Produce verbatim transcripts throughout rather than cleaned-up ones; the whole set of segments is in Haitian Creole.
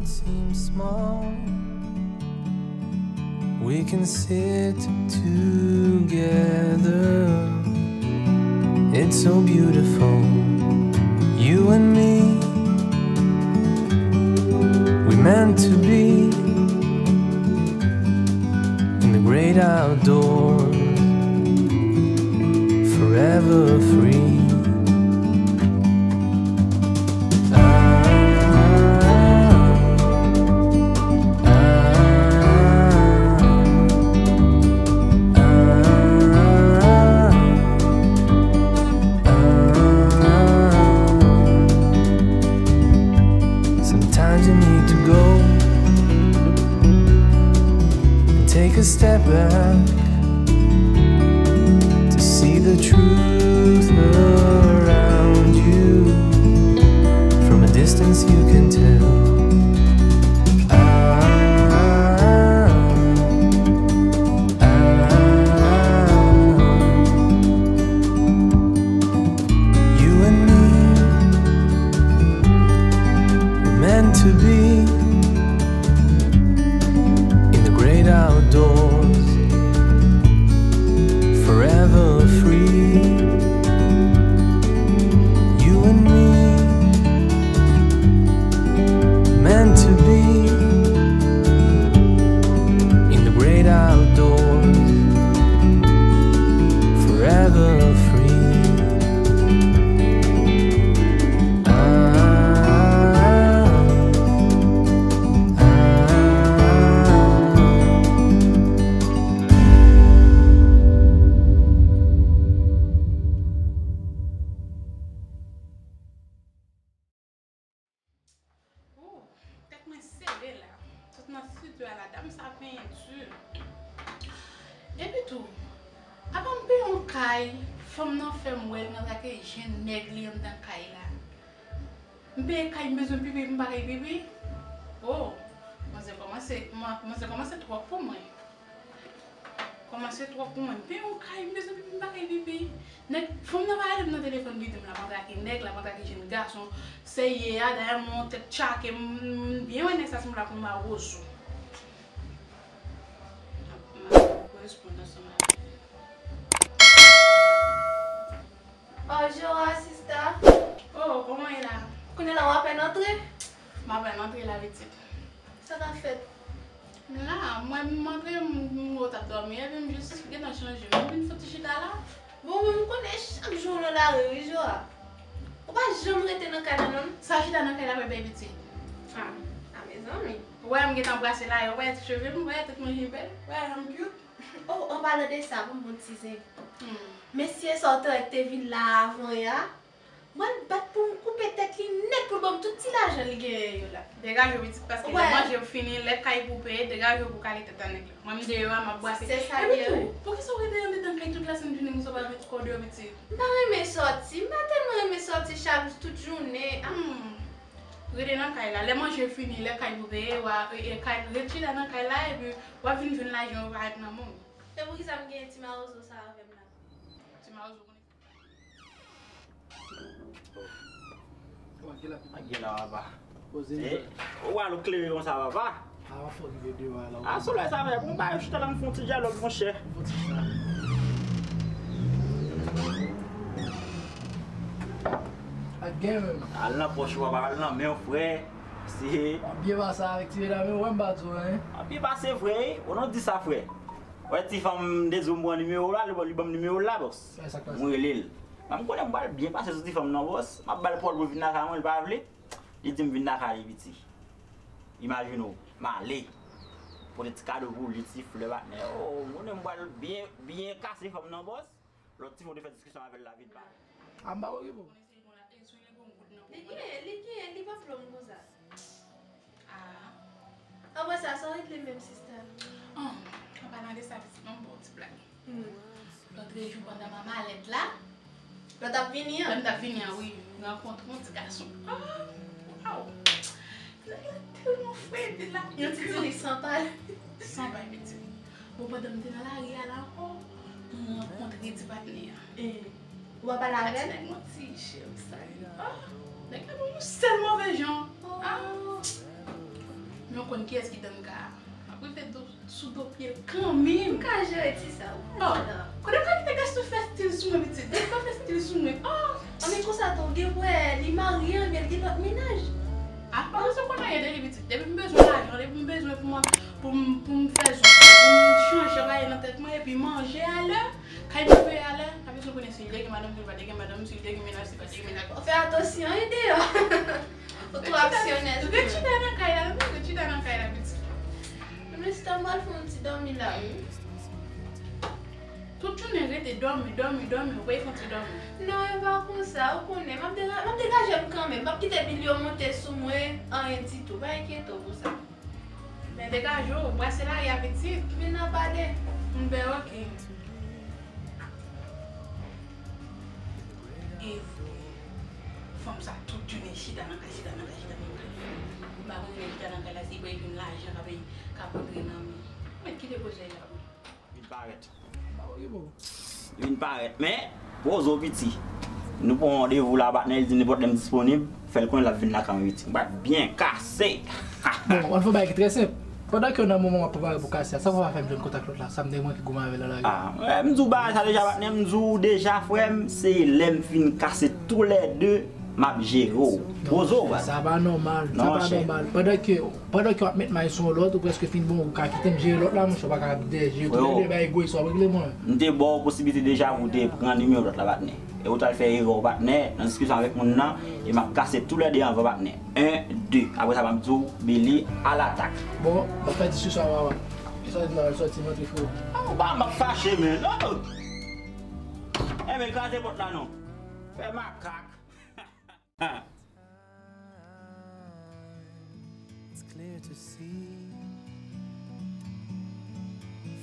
seems small. We can sit together. It's so beautiful, you and me. We meant to be in the great outdoors, forever free. Sometimes you need to go and take a step back to see the truth around you. From a distance, you can tell. Ah, ah, ah. You and me were meant to be in the great outdoors, forever free. You and me meant to be in the great outdoors, forever free. Ah, ah, ah. Ooh, tèt mwen sere la. Sot nan estidyo a la, dam sa penyen di. Epi tou, apa m peye yon kay, fanm nan fè m wè l nan trake jèn nèg li anndan kay la. M peye kay, m bezwen pipi, m pa ka pipi. Oh, manzè kòmanse, man-, manzè kòmanse twòp pou mwen. Kòmanse twòp pou mwen. M peye yon kay, m bezwen pipi, m pa ka pipi. Nèg, fanm nan pa rele m nan telefòn, li di m l ap antrake nèg, l ap antrake jèn gason. Serye a, dayè m wè yon tèt tchake, m, m byen wè nèg sa sanble ak yon mawozo. M ap, m ap koresponn ansanm avè l. Oh, Joa, sista. Oh, kòman w ye la? Kounye a la, w apèn antre? M apèn antre la, pitit. Sa k ap fèt? La, mwen, m antre, m, m wè w t ap dòmi, epi m jis gentan chanje. M vin fouti chita la. Bon, mwen, m konnen chak jou w nan lari, wi, Joa. Ou pa janm rete nan kay la, non? Sa chita nan kay la, bebe, pitit. Ah, ah, mezanmi. Ou wè, m gentan brase la, ou wè, ti cheve m, ou wè, tèt mwen byen bèl, ou wè, jan m cute. Oh, an palan de sa, ban m bon ti zen. Hmm. Mesye sa w te wè k te vin la avan yè a, m pral bat pou m koupe tèt li nèt pou l ban m tout ti lajan li genyen yo la. Degaje w, pitit, paske lè manje w fini, lè kay pou w peye, degaje w pou w kale tèt a nèg la. Mwen, m deyò a, m ap brase. Se sa l ye, wi. Epi tou, poukisa w rete andedan kay tout lasenn jounen konsa w pa mete kò deyò, pitit? M pa renmen sòti, m pa tèlman renmen sòti chak tout jounen. Ah. Hmm. Rete nan kay la. Lè manje fini, lè kay pou peye, w a, e, e, kay, ret chita nan kay la, epi w ap vin jwenn lajan yo parèt nan men w. E poukisa m gen ti mawozo sa avè m la? Ti mawozo konnen. Ak gen la, papa. Poze. Eh, ou wè nou klere konsa, papa. Ah, fòk m vide deyò a la. Ah, solèy sa fè, bon, ba yo chita la, m fè yon ti dyalòg, monchè. Fè yon ti chita. Ak gen menm. Al nan pòch ou, papa, al nan men w, frè. Se. W ap byen pase avèk ti medam yo, wè m pa di w anyen. W ap byen pase, frè, wi. Ou non di sa, frè. Wè, ti fanm de zo m pran nimewo l la, li, li ban m nimewo l la, bòs. Wè, sa k pase? Mwen rele l. Mwen, m konnen m pral byen pase sou ti fanm nan, bòs. M ap ba l pawòl pou l vin lakay mwen, li pa vle. Li di m vin lakay li, piti. Imajine w, m ale. Pote ti kado pou li, ti flè, patnè. Oh, m konnen m pral byen, byen kase fanm nan, bòs. Lòt ti fanm te fè diskisyon avè l la vin pa. A m pa okipe w. Li gen, li gen, li pa plonm konsa. Ah. Apre sa, sa w regle menm, sista? Ah, an palan de sa, pitit, ban m ba w ti blag. Hmm. Lòt jou, pandan m a malèt la, lè w t ap vini an? Lè m t ap vini an, wi, m rankontre yon ti gason. Ah, waw! Nèg la tèlman fre, epi la, yon ti diri san pay. San pay, pitit. Bon, pandan m te nan lari a la ankò, m rankontre ti patnè a. Eh. Ou pa pale avè l? Ti nèg manti, cheri, sa li. Ah, nèg la ban m yon sèl move jan. Oh. Ah. Nou konn kiyès ki dan ka a. M ap rive do, sou do pye l kanmenm. M ka jere ti sa, ou konn sa. Kote m ka kite Gaston fè stil sou mwen, pitit? Depi l pa fè stil sou mwen. Oh! Anben konsa tou, ou gen pou wè, li marye, anben l gen lòt mennaj. A pa se konn anyen de li, pitit. Depi m bezwen lajan, depi m bezwen pou mwen, pou m, pou m fè zouti, pou m chanje bagay nan tèt mwen, epi manje alè, kay mwen peye alè, pa bezwen konnen si l te gen madanm, si l pa te gen madanm, si l te gen mennaj, si l pa te gen mennaj. Fè atansyon, wi, deyò. Ou twò aksyonè tou. Gen chita nan kay la, gen chita nan kay la, pitit. Men si ta m pral fè yon ti dòmi la, wi. Tout jounen rete dòmi, dòmi, dòmi, ou pa fè yon ti dòmi. Non, e pa konsa, ou konnen, m ap dega-, m ap degaje m kanmenm, m p ap kite bil yo monte sou mwen, anyen ditou, pa enkyete w pou sa. Men degaje w, brase lari a, pitit. Vin nan pale. M ben, oke. E vre. Fanm sa tout jounen chita nan kay, chita nan kay, chita nan kay. M pa konn si chita nan kay la, se pou l jwenn lajan k ap, k ap rantre nan men. Mèt kite koze la. Vin parèt. Vin parèt. Men, poze w piti. Nou pran randevou la, patnè, li di nenpòt lè m disponib, fè l konnen l ap vin lakay mwen piti. M pral byen kase. Bon, ann fè yon bagay ki trè senp. Pandan ke nan moman w ap prepare pou kase a, sa fè w pa fè m jwenn kontak lòt la, sa m te mwen ki goumen avè l nan lari. Ah, wè, m di w bagay sa deja, patnè, m di w deja, frè m, se lè m fin kase toulède, m ap jere w. Poze w, baz. Sa pa nòmal, sa pa nòmal. Pandan ke, pandan ke w ap met may sou yon lòt, ou prèske fin bon, ou ka kite m jere lòt la, monchè, ou pa ka ap dèyè jere toulède, bay egoyis, w ap regle mwen. M te ba w posiblite deja pou w te pran nimewo lòt la, patnè. E ou t al fè erè w, patnè, nan diskisyon avèk moun nan, e m ap kase toulède anvan, patnè. En, de. Apre sa, m ap di w, Billy, alatak. Bon, m ap fè diskisyon avè w. Ki sa w di la, sòti, m antre, freo. Ah, ou pa, m ap fache, men. Oh! Enben, kraze pòt la, non. Fè makak. It's clear to see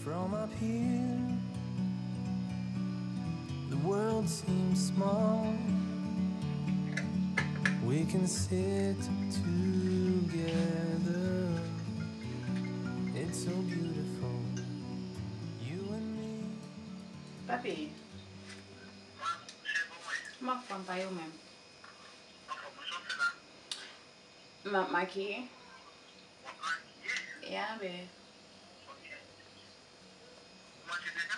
from up here, the world seems small. We can sit together. It's so beautiful, you and me. Papi, m anfòm, pa yo menm. M ap makiye. W ap makiye? Ya, be. Ok. Ou manje deja?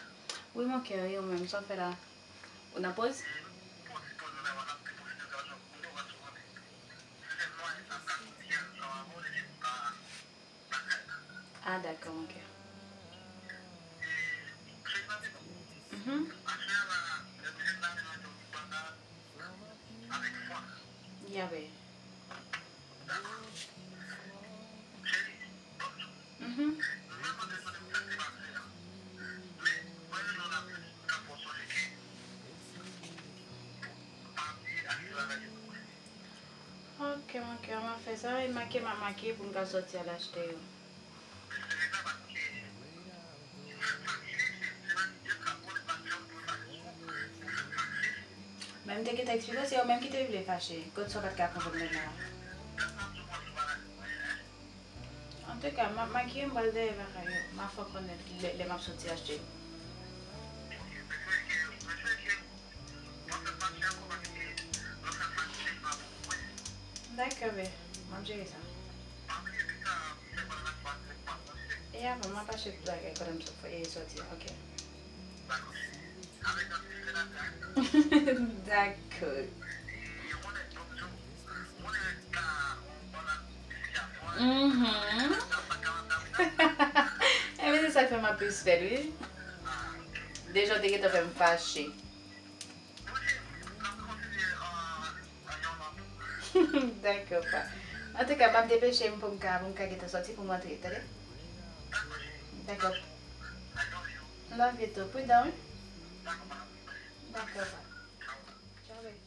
Wi, mon kè, e ou menm, sa w fè la? Ou nan poz? Ah, dakò, mon kè. Mhm. Ya, be. Mhm. Ok, ok, m ap fè sa. E make m ap make pou m ka sòti al achte yo. Men m te gentan eksplike w, se yo menm ki te vle fache. Kot sa w pa t ka konprann mwen la. Antouka, m ap makiye, m pral dèyè lakay yo. M a fè w konnen lè, lè m ap soti achte. Dakò, be, m ap jere sa. E avan, m ap achte tout bagay pandan m sot, e, soti a, ok. Dakò. Mhm. Ebyen, se sa k fè m ap respè l, wi. Deja, w te gentan fè m fache. Dakò, pa. Antouka, m ap depeche m pou m ka, pou m ka gentan sòti pou m rantre, tande? Dakò. Love you too. Pridan, wi. Dakò, pa. Tchao, baby.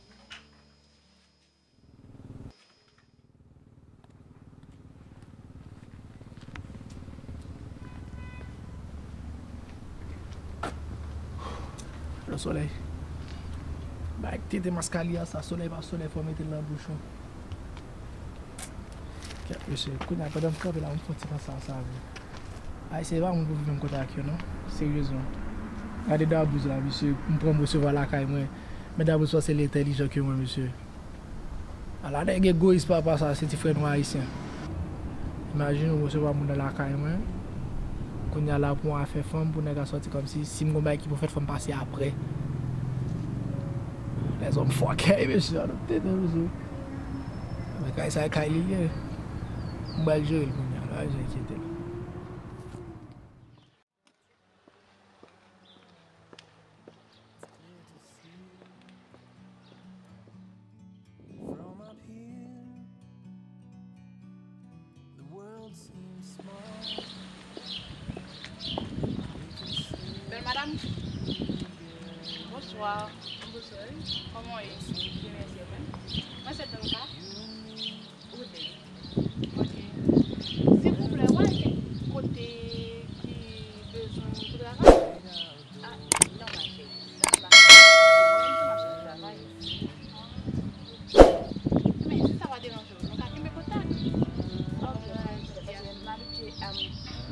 Lo solèy. Bay tete maskalya sa, solèy pa solèy, fò mete l nan bouch ou. Kèt, mesye, kounye a, pandan m kanpe la, m fè yon ti panse a sa vre. Ayisyen pa moun pou viv menm kote ak yo, non. Seryezman. Gade dabouz la, mesye, m pran m resevwa lakay mwen. Men dabouz panse li entèlijan ke mwen, mesye. Ala nèg egoyis papa sa, se ti frè nou ayisyen. Imajine ou resevwa moun nan lakay mwen. Kounye a la pou yon afè fanm, pou nèg la sòti kòmsi, si m gon bagay ki pou fèt, fò m pase apre. Lèzòm fòkè, mesye, adopte de mesye. Men kay sa, kay li ye. M pral jere l kounye a la, jan enkyete l. Bèl madanm. Bonswa. Bonswa. Kòman w ye? Byen, mèsi, e mwen? Mwen se Danka. Ou de. Ok. Silvouplè, w a gen kote ki bezwen moun pou travay? Ah, non, ma chérie. Sa m pa ka. Mwen menm tou, m ap chèche travay. Men, si sa pa deranje w, nou ka kenbe kontak. Ok, pa gen pwoblèm. M abitye, um,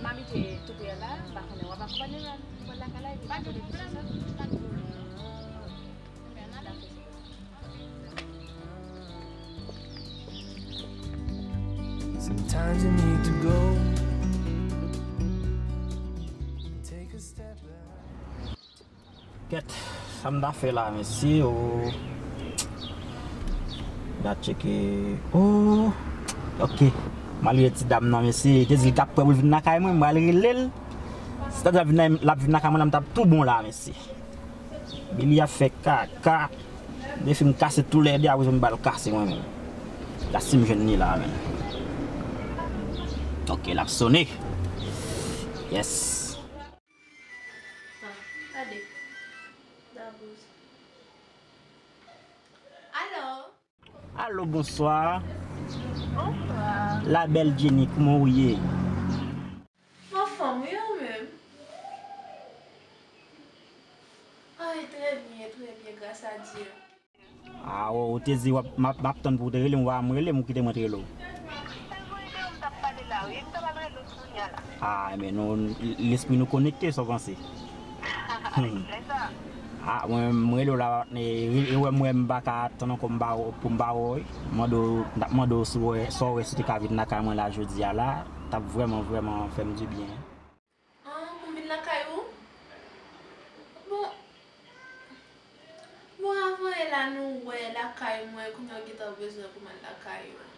m abitye tou prè la, m pa konnen w ap akonpanye m pou al lakay la, epi m ap konnen tout sa. Pa gen pwoblèm, pa gen pwoblèm. Enben, n ale. Sometimes you need to go and take a step back. Kèt, sa m ta fè la, mesye, o. M ta tcheke, o. Ok. M al rele ti dam nan, mesye. Li te di l t ap prè pou l vin lakay mwen, m al rele l. Si ta di l ap vin, l ap vin lakay mwen la, m t ap tou bon la, mesye. Billy ap fè kaka. Depi m kase tou lè de, apre m ba l kase mwen menm. La si m jwenn li la menm. Ok, l ap sone. Yes. Ah, gade. Dabouz. Alo? Alo, bonswa. Bonswa. La belle Jenny, kòman w ye? Anfòm, wi, ou menm? Ay, trè byen, trè byen, gras a Dye. Ah, ou, ou te di w ap, m ap, m ap tann pou w te rele m, ou pa janm rele m, ou kite mwen te rele w. Ou te jwenn de m t ap pale la, wi, m t ap al rele w kounye a la. Ah, men nou, lespri nou konekte, sa w panse? Lè sa. Ah, mwen, m rele w la, e, e wè m wè m pa ka tann ankò m pa, pou m pa wè w, wi. M mande w, m t ap mande w si w wè, sa w wè si w te ka vin lakay mwen la jodi a la, t ap vrèman, vrèman fè m dibyen. Ah, pou m vin lakay ou? Bon, bon, avan yè la nou wè lakay mwen, kounye a w gentan bezwen pou m al lakay ou.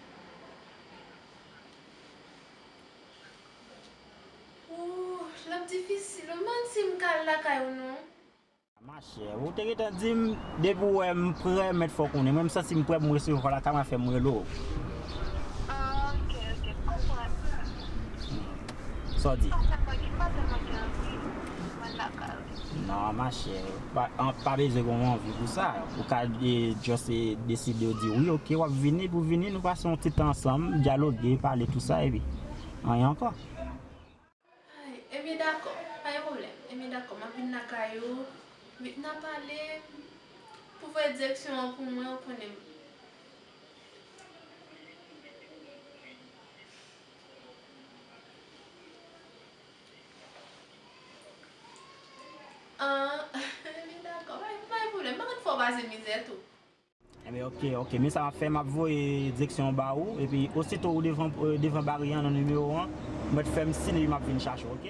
Ooh, l ap difisil, ou mande si m ka al lakay ou non. Machè, ou te gentan di m, depi w wè m prè, mèt fè w konnen. Mwen, m santi m prè pou m resevwa w lakay mwen, fè m rele w. Ah, ok, ok, m konprann. Sa w di? Pa tèlman gen, pa tèlman gen anvi pou m al lakay ou. Non, machè, pa, an, pa bezwen gen yon anvi pou sa. Ou ka, e, just, e, deside w di, wi, ok, w ap vini, pou vini, nou pase yon ti tan ansanm, dyaloge, pale, tou sa, epi anyen ankò. Ay, ebyen dakò, pa gen pwoblèm. Ebyen dakò, m ap vin lakay ou. Wi, n a pale. Pou voye direksyon an pou mwen, ou konnen. Ah, ebyen dakò, pa, pa gen pwoblèm. M pa konn fè w pase mizè tou. Enben, ok, ok. Men sa m ap fè, m ap voye direksyon an ba ou. Epi, osito ou devan, euh, devan baryè an nan nimewo an, ou mèt fè m siy epi m ap vin chache w, ok?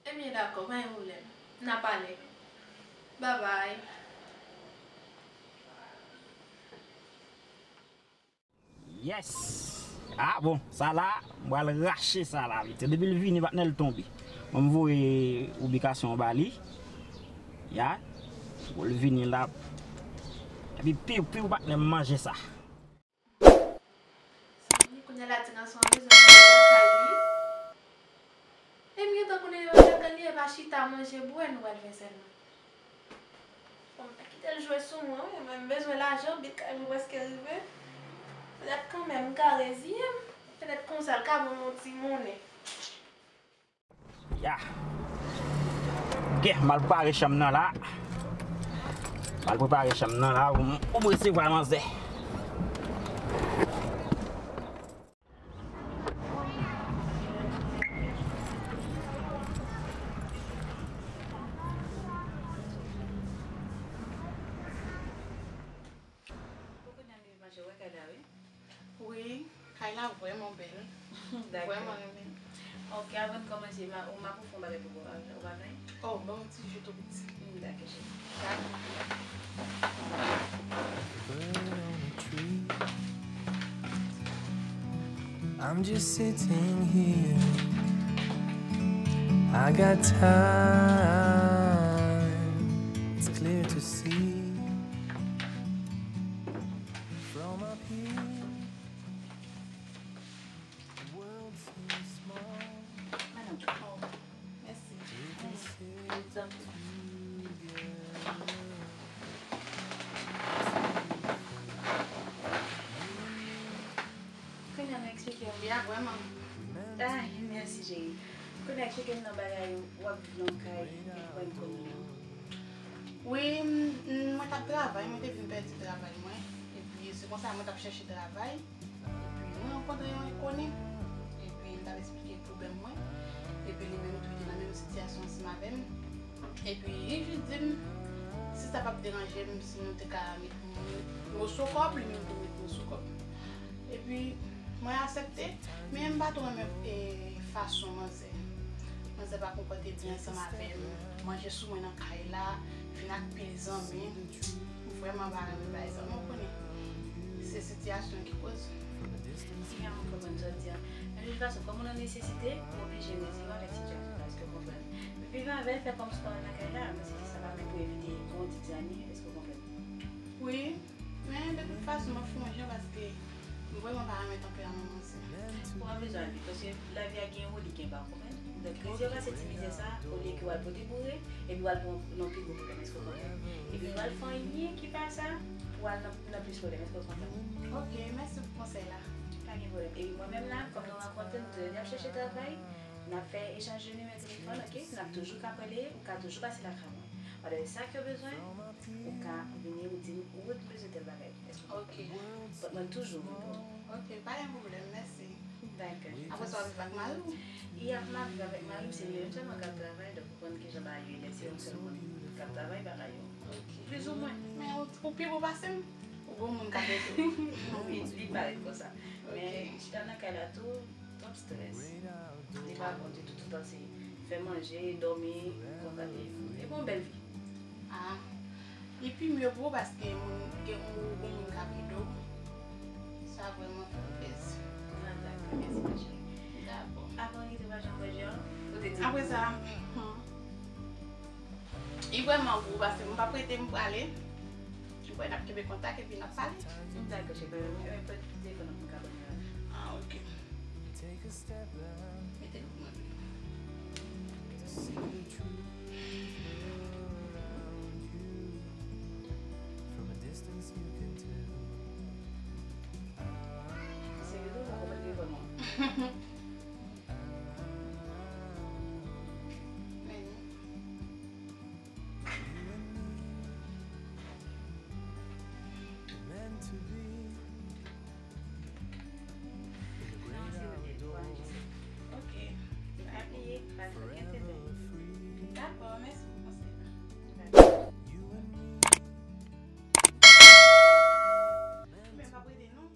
Ebyen, dakò, pa gen pwoblèm. N a pale. Babay. Yes! Ah, bon, sa la, m pral rache sa la, vit. Depi l vini, patnè, l tonbe. Bon, m voye ibikasyon an ba li. Ya. Pou l vini la. Epi piu, piu, patnè, m manje sa. Kounye a la, ti gason an bezwen manje lakay li. E m gentan konnen lakay li, e pa chita manje bwè nou pral fè sèlman. Bon, kite l jwe sou mwen, wi, men m bezwen lajan, bi kay mwen prèske rive. Petèt kanmenm m ka reziye m. Petèt konsa l ka ban m yon ti monnen. Ya. Ok, m al prepare chanm nan la. M al prepare chanm nan la pou m, pou m resevwa manzè. Wi, kay la vrèman bèl. Dakò. Vrèman renmen. Ok, avan n kòmanse, ma, ou, m ap ofri yon bagay pou ou, ou pa vle? Oh, ban m yon ti ji tou piti. Hmm, dakò, cheri. Bird on a tree. I'm just sitting here. I got time. It's clear to see from up here. The world seems small. Madanm, oh, mèsi. We can sit together. Kounye a nou eksplike m. Ya, vrèman. Ay, mèsi, cheri. Kounye a eksplike m nan bagay ou ap viv nan kay, epi wè m konnen an. Wi, m, m, mwen t ap travay, mwen te vin pèdi travay mwen. Epi se konsa mwen t ap chèche travay. Epi mwen rankontre yon enkoni. Epi m t ap eksplike pwoblèm mwen. Epi li menm tou, li te nan menm sitiyasyon ansanm avè m. Epi li jis di m si sa p ap deranje m, si nou te ka met m, mo sou kòb, li menm tou met mo sou kòb. Epi mwen aksepte, men m pa twò renmen, e, fason manzè. Manzè pa konpòte byen ansanm avè m, manje sou mwen nan kay la, vin ak pil zanmi. M vrèman pa renmen bagay sa, men w konnen, se sitiyasyon ki koz. Siya, mwen konprann sa w di a. Men de tout fason, kòm ou nan nesesite, ou oblije mezire avèk sitiyasyon sa, èske w konprann? Viv avè l, fè kòmsi w pa nan kay la, men se sa pa menm pou evite yon ti zani, èske w konprann? Wi, men de tout fason, m ap fè yon jan paske m vrèman pa renmen tanperaman manzè. Ou pa bezwen al vit, paske lavi a gen wo, li gen ba, w konprann? Donk, rezève se ti mizè sa, olye ke w al pote boure, epi w al pran nan pi gwo pwoblèm, èske w konprann? Epi w al fè anyen ki pa sa, pou w al nan, nan plis pwoblèm, èske w konprann? Ok, mèsi pou konsèy la. Pa gen pwoblèm. Epi mwen menm la, kòm nou rankontre, nou toulède ap chèche travay, n ap fè echanj de nimewo telefòn, ok? N ap toujou ka pale, ou ka toujou pase lakay mwen. Pandan sa ke w bezwen, ou ka vini, ou di m, ou bezwen tèl bagay. Èske w konprann? Ok. Mwen toujou reponn. Ok, pa gen pwoblèm, mèsi. Dakò. Apre sa, w ap viv ak mari w? Wi, m ap viv avèk mari m, se li menm sèlman k ap travay, donk ou konn kijan bagay yo ye, se yon sèl moun k ap travay, bagay yo. Ok. Plizoumwen. Men ou, ou pi bon pase m, ou gon moun k ap ede w. Wi, li parèt konsa. Ok. Men chita nan kay la tou, twòp strès. Li pa bon ditou, toutan se fè manje, dòmi, konsa li, li pa yon bèl vi. Ah, li pi mye pou ou paske moun, gen yon, yon moun k ap ede w. Sa vrèman fè m plezi. Ah, dakò, mèsi, ma chérie. Dakò. Avan n kite, pa janm pran jè an, ou te di. Apre sa, hmm, li vrèman gou paske m p ap rete, m prale. M kwè n ap kenbe kontak epi n ap pale. Dakò, cheri, pa gen pwoblèm. Pran telefòn nan pou m ka pran jè an. Ah, ok. Mete l pou mwen. Serye tou, ou pa konprann telefòn mwen. Men. Ok. Pa bliye, pa fè gen tete. Dakò, mèsi pou konsèy la. Men pa prete non.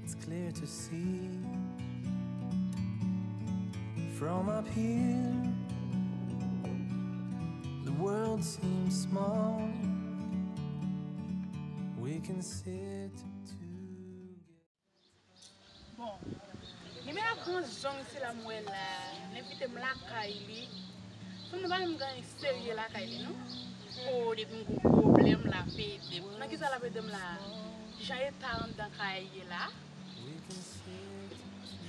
It's clear to see from up here, the world seems small. We can sit together. Bon, li menm ap pran zong sila m wè la, l envite m lakay li. Fanm nan pa menm gen anyen serye lakay li, non. O, depi m gon pwoblèm, l ap ede m. Nan kisa l ap ede m la? Jan eta anndan kay ye la.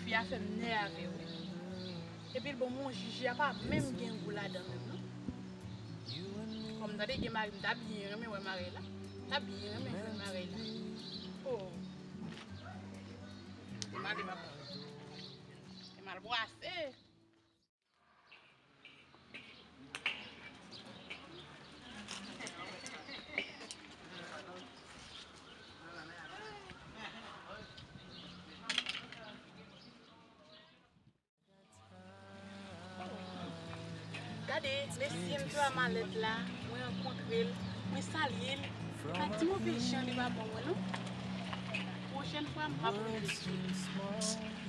Fi a fè m nève, wi. Epi l ban m yon ji, ji a pa menm gen gou ladan menm, non. Kòm m tande gen mari, m ta byen renmen wè mari la. M ta byen renmen jwenn mari la. O. Li mal, li mal. Li mal bwase. Gade, mesye, m te wè malèt la, mwen rankontre l, mwen salye l. Li pa di m anpil jan li pa bon mwen, non. M ap rele sou li.